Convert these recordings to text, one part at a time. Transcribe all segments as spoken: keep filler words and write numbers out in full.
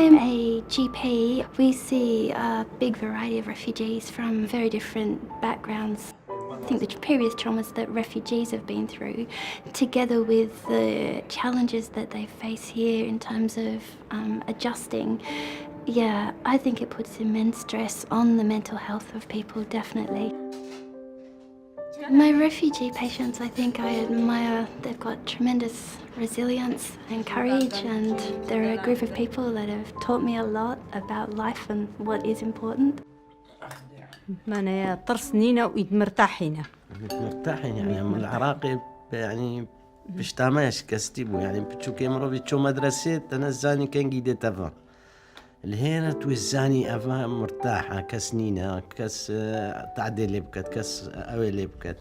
I'm a G P. We see a big variety of refugees from very different backgrounds. I think the previous traumas that refugees have been through, together with the challenges that they face here in terms of um, adjusting, yeah, I think it puts immense stress on the mental health of people, definitely. My refugee patients, I think I admire. They've got tremendous resilience and courage, and they're a group of people that have taught me a lot about life and what is important. معناها ترس نينا وإيد مرتاحينا. مرتاحين يعني من العراقي يعني بشتاماش كستيبو يعني بتشوكي مرو بتشو مدرسة تنزاني كان جيدي تفا الهيرة توزاني أفا مرتاحة كس نينا كس آه، تعدي لبكت كس أوي لبكت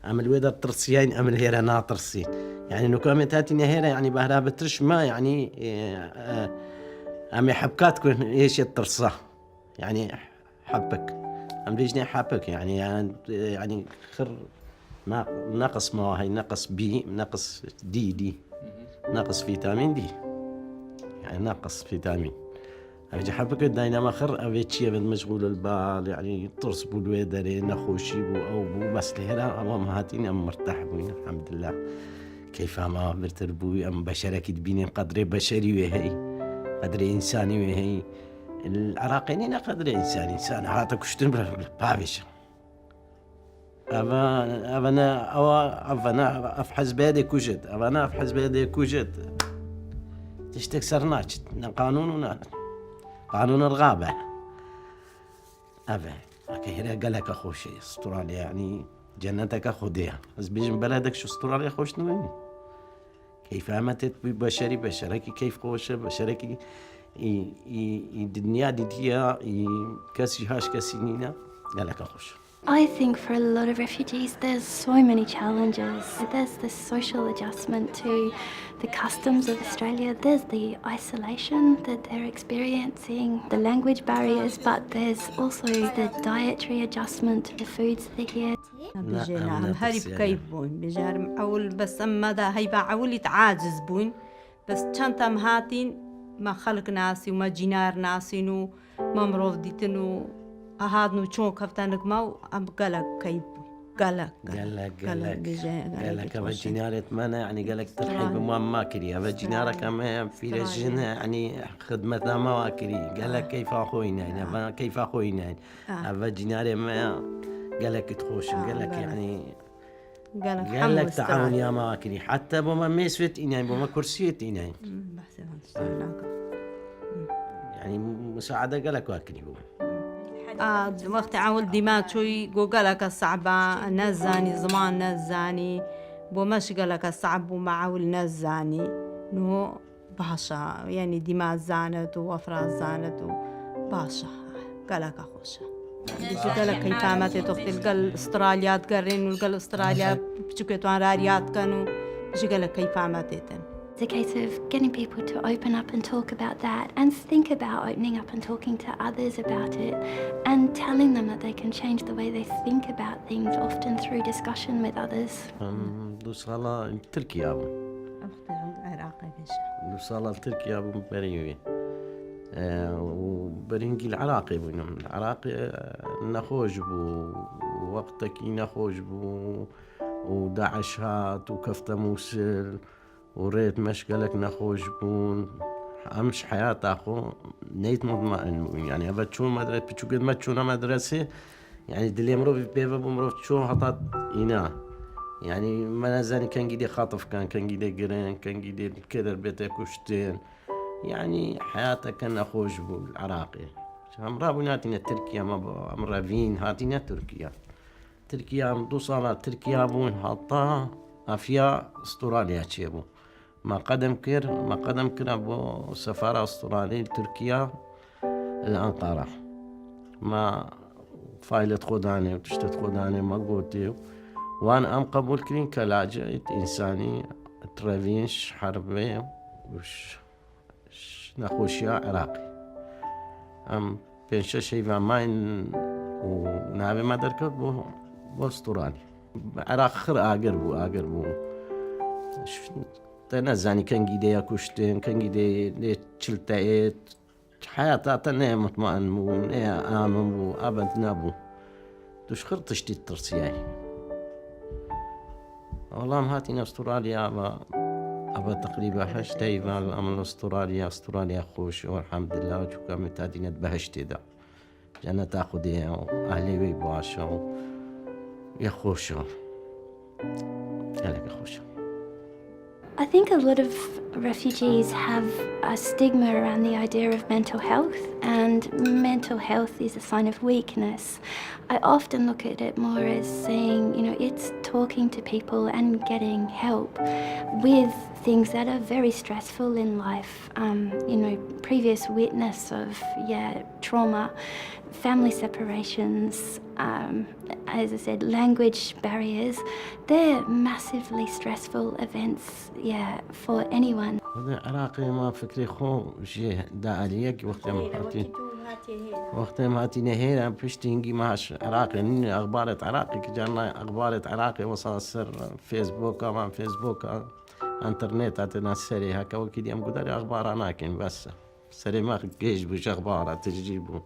أم الويدا ترسيين أم الهيرة ناطرسي يعني نكامي تاتي نهيرة يعني بهرا بترش ما يعني إيه، آه، أم يحبكاتكم إيش الترصة يعني حبك أم ليش حبك يعني يعني يعني خر ناق- نقص مواهي نقص بي نقص دي دي نقص فيتامين دي يعني نقص فيتامين أجي حبك داينا ما خر أبي تشي أبد مشغول البال يعني ترس بو الويدري نخوشي بو أو بو بس لهلا أما ما هاتين أم مرتاح بوين الحمد لله كيف ما برتر بوي أم بشرك تبينين قدري بشري وهي قدري إنساني وهي العراقيين قدري إنساني إنسان هاتا كشتن بلا بابش أبا أبا أنا أو أبا أنا أفحز بيدي كوجت أبا أنا أفحز بيدي كوجت تشتك سرناش قانون ونا قانون الغابة أبا أكي هنا قالك أخوشي أستراليا يعني جنتك أخو ديها بس بيجن بلدك شو أستراليا خوش نوين كيف أمتت بشري بشركي كيف خوشة بشركي إي إي إي دنيا دي ديا إي كسي هاش كسي نينا قالك أخوش I think for a lot of refugees, there's so many challenges. There's the social adjustment to the customs of Australia, there's the isolation that they're experiencing, the language barriers, but there's also the dietary adjustment to the foods that are here. بيجينا هم هري بكيف بوين بيجار معول بس أما دا هيبا عولي تعاجز بوين بس چند هم هاتين ما خلق ناسي وما جينار ناسين و ما مرۆڤ دیتن و ئەهاتن و چۆن کەفتە نگما و ئەم گەلەک کەیف بوو. گەلەک گەلەک گەلەک گەلەک ئەمە جینارێت مەە عنی گەلەک تەرحی بمان ماکری ئەە جینارەکە مەیە پیرە ژنە عنی خدمەتە ماواکری گەلەک کەیفا خۆی ناین ئەە کەیفا خۆی ناین ئەە جینارێ مەیە گەلەکت خۆشن گەلەک عنی گەلەک تەعاون یا ماواکری حتا بۆ مە مێسوێت ئینای بۆ مە کورسیێت ئینای ینی مساعدە گەلەک واکری بوو وەختی ئەول دیما چۆی گۆگەلەکە سەعبا نەزانی زمان نەزانی بۆ مەش گەلەکە سەعب بوو مەعول نەزانی نۆ باشە یعنی دیما زانت و وەفرا زانت و باشە گەلەکە خۆشە گەلە کەیفامەتێ تۆختی گەل ئوسترالیات گەڕێن و گەل ئوسترالیا بچووکێتوان راریات کەن و ژگەلە کەیفامەتێتن It's a case of getting people to open up and talk about that and think about opening up and talking to others about it and telling them that they can change the way they think about things, often through discussion with others. دوو ساڵە ترکیا بوو دوو ساڵە ترکیا بوو بەریوێ و بەرینگی العراقی بووینم العراقی نەخۆش بوو وەقتەکی نەخۆش بوو و داعش هات و کەفتە مووسل و ڕێت مەشگەلێک نەخۆش بوون ئەمش حیاتا خۆ نیت مطمئن بوون یعنی ئەە چوون مەدرێت بچووکت مە چوونە مەدرسێ یعنی دلێ مرۆڤ پێوە بوو مرۆڤ چۆن هەتات ئینا یعنی مەنەزانی کەنگی دێ خاتفکان کەنگی دێ گرن کەنگی دێ کێ دەربێتە کوشتێن یعنی حیاتەکە نەخۆش بوو عراقێ هەمڕا بوو ناتینە ترکیە مە بۆ ئەم ڕەڤین هاتینە تورکیا ترکیا ئەم دوو ساڵە ترکیا بوون هەڵتا ئەفیا ئوسترالیا چێ بوو ما قەدەم کرد ما قەدەم کرا بۆ سەفارە ئوسترالی تورکیا لە ئەنقەرە ما فایلت خۆدانێ و تشتت خۆدانێ مە گوتێ و وان ئەم قبول کرین کە لاجئیت ئینسانی ترەڤینش حربێ وش نەخۆشیە عێراقی ئەم پێنج شەش هەیڤان ماین و ناوێ مە دەرکەوت بۆ بۆ ئوسترانی عێراق خر ئاگر بوو ئاگر بوو تە نەزانی کەنگی دەیە کوشتن کەنگی دێ چلتەێت Heyata te ne mutmain bû, ne amin bû, abend nebû. Tu ji xir tiştî tirsiyayî. Wela em hatîne Astralya, ava, ava teqrîba heşt ey va em li Astralya, Astralya xweş, elhamdulillah, çûka em hatîne di behiştê de. Ceneta Xwedê ye û ehlê wê baş e û yê xweş e. Gelek xweş e. I think a lot of refugees have a stigma around the idea of mental health, and mental health is a sign of weakness. I often look at it more as saying, you know, it's talking to people and getting help with things that are very stressful in life. Um, you know, previous witness of, yeah, trauma, family separations, um, as I said, language barriers. They're massively stressful events, yeah, for anyone. Xwedê Iraqê ma fikrê xwe jê da aliyek wextê em hatî. Wextê em hatîne hêra piştî hingî ma ji Iraqê nîne exbaret Iraqê ki carna exbaret Iraqê wesa ser Facebooka, van Facebooka, interneta têna serê heke wekî dî em gudarê exbara nakin bes. Serê me gêj bû ji exbara tijî bû.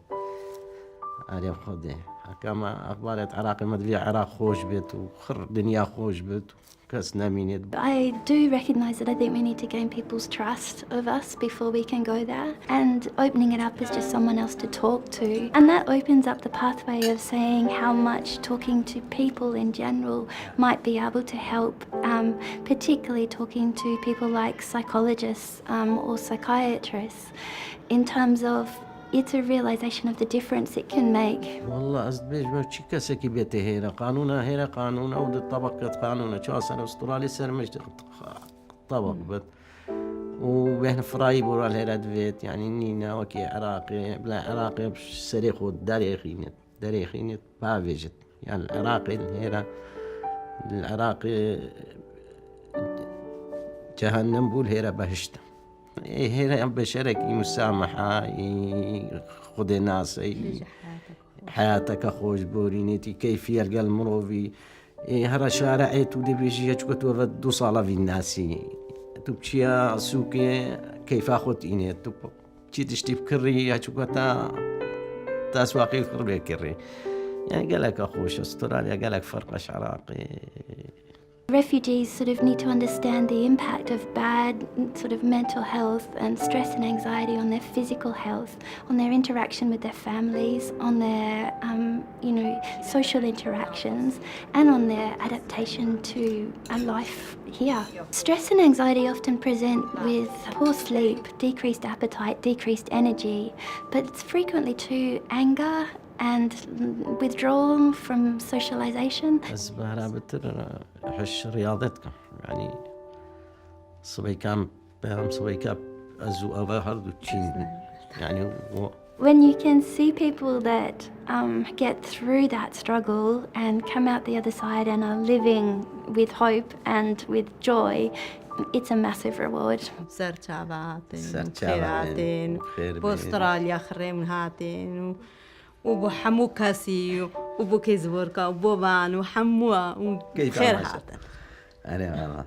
Erê Xwedê. Heke me exbaret Iraqê me divê Iraq xweş bêt û xir dinya xweş bêt û kes nemînêt. I do recognise that I think we need to gain people's trust of us before we can go there, and opening it up is just someone else to talk to, and that opens up the pathway of saying how much talking to people in general might be able to help, um, particularly talking to people like psychologists, um, or psychiatrists, in terms of it's a realisation of the difference it can make. Wallah ez dibêjim çi kesekî bête hêra qanûna, hêra qanûna û di tebeq ket qanûna. Çawa ser Astralî ser me işte tebeq bet. Û wehn firayî bora li hêra divêt, yanî nîne wekî Iraqê, bila Iraqê serê xwe derêxînit, derêxînit, bavêjit. Yan li Iraqê li hêra, li Iraqê cehennem bû, li hêra behişt. Ê hêra beşerekî musamaha, ê xwedênase, ê heyateke xweş borînêtî, keyfî ye li gel mirovî. Ê hera şare'ê tu dibêjî, ya çiku tu eve du sala vî nasî. Tu biçiya sûkê keyfa xwe tînê. Tu çi tiştî bikirî, ya çiku ta, ta suwaqê xir vekirî. Yani geleka xweş, Astralya gelek ferq e ji Iraqê. Refugees sort of need to understand the impact of bad sort of mental health and stress and anxiety on their physical health, on their interaction with their families, on their, um, you know, social interactions, and on their adaptation to a life here. Stress and anxiety often present with poor sleep, decreased appetite, decreased energy, but it's frequently too anger and withdrawal from socialisation. Ez behra bitir hiş riyade dikim. Yani sibeykan, peyam sibeyka ez û eve her du çîn. Yani o When you can see people that, um, get through that struggle and come out the other side and are living with hope and with joy, it's a massive reward. Ser çava hatin, Ser xêr çava hatin, xêr bo bê. Astralya xirê min hatin û, û bo hemû kesî û, û bo Kêzborka û bo van û hemû û Keyfa xêr baş. Hatin. Erê valla.